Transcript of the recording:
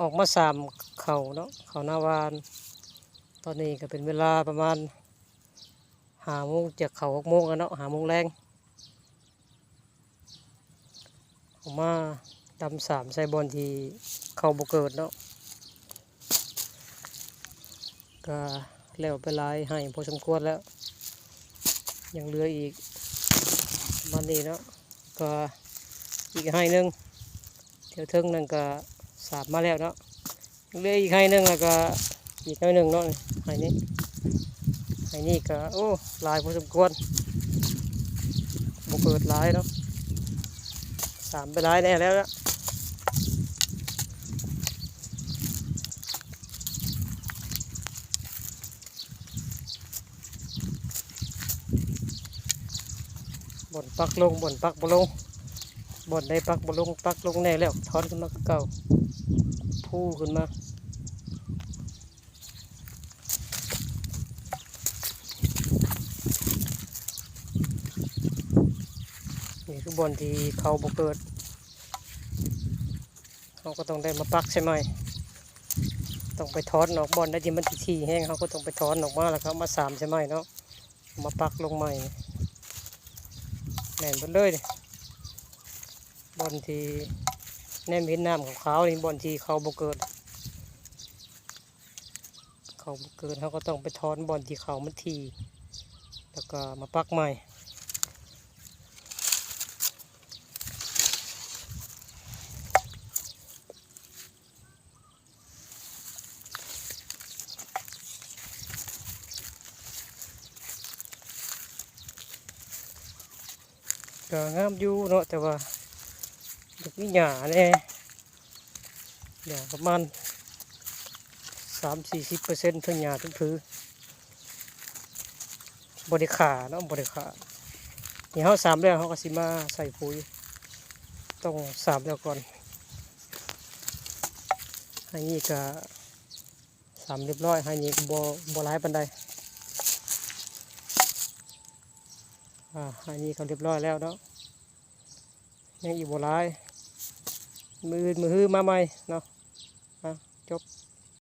ອອກມາສາມເຂົ້າເນາະ ເຂົ້ານາຫວ່ານ. ຕອນນີ້ກໍເປັນເວລາປະມານຫ້າໂມງ ຈະເຂົ້າຫົກໂມງແລ້ວເນາະ ຫ້າໂມງແລງ. ເອົາມາດຳສາມໃສ່ບ່ອນທີ່ເຂົ້າບໍ່ເກີດເນາະ ກະແລ້ວໄປຫຼາຍໄຮ່ພໍສົມຄວນແລ້ວ ຍັງເຫຼືອອີກປະມານນີ້ເນາະ ກະອີກໄຮ່ໜຶ່ງ ແຖວເທິງນັ້ນກະສາມມາແລ້ວເນາະ. ເຫຼືອອີກໄຮ່ໜຶ່ງ ແລ້ວກໍອີກໜ້ອຍໜຶ່ງເນາະ ໄຮ່ນີ້ ໄຮ່ນີ້ກໍ ໂອ້ ຫຼາຍພໍສົມຄວນ ບໍ່ເກີດຫຼາຍເນາະ ສາມໄປຫຼາຍແດ່ແລ້ວລະ. ບ່ອນປັກລົງ ບ່ອນປັກບໍ່ລົງ ບ່ອນໃດປັກບໍ່ລົງ ປັກລົງແນ່ແລ້ວ ຖອນຂຶ້ນມາຄືເກົ່າ ຟູຂຶ້ນມາ. ນີ້ຄືບ່ອນທີ່ເຂົ້າບໍ່ເກີດ ເຮົາກໍຕ້ອງໄດ້ມາປັກໃສ່ໃໝ່ ຕ້ອງໄປຖອນອອກ ບ່ອນໃດທີ່ມັນຖີ່ແຮງ ເຮົາກໍຕ້ອງໄປຖອນອອກມາ ແລ້ວກໍເອົາມາສາມໃສ່ໃໝ່ເນາະ ເອົາມາປັກລົງໃໝ່ ແມ່ນເບິດເລີຍ. ບ່ອນທີ່ແນມເຫັນນ້ຳຂາວໆນີ້ ບ່ອນທີ່ເຂົ້າບໍ່ເກີດ ເຂົ້າບໍ່ເກີດ ເຮົາກໍຕ້ອງໄປຖອນບ່ອນທີ່ເຂົ້າມັນຖີ່ ແລ້ວກໍມາປັກໃໝ່. ກໍງາມຢູ່ເນາະ ແຕ່ວ່າຢາກມີຫຍ້າແດ່ ຫຍ້າປະມານສາມສີ່ສິບເປີເຊັນ ທັງຫຍ້າທັງຜື ບໍ່ໄດ້ຂ້າເນາະ ບໍ່ໄດ້ຂ້າ. ນີ້ເຮົາສາມແລ້ວ ເຮົາກໍຊິມາໃສ່ປຸຍ ຕ້ອງສາມແລ້ວກ່ອນ. ໄຮ່ນີ້ກໍສາມຮຽບຮ້ອຍ ໄຮ່ນີ້ກໍບໍ່ ບໍ່ຫຼາຍປານໃດ. ອາ ໄຮ່ນີ້ກໍຮຽບຮ້ອຍແລ້ວເນາະ ຍັງອີກບໍ່ຫຼາຍ ມື້ອື່ນມື້ຮືມາໃໝ່ເນາະ. ອາ ຈົບ.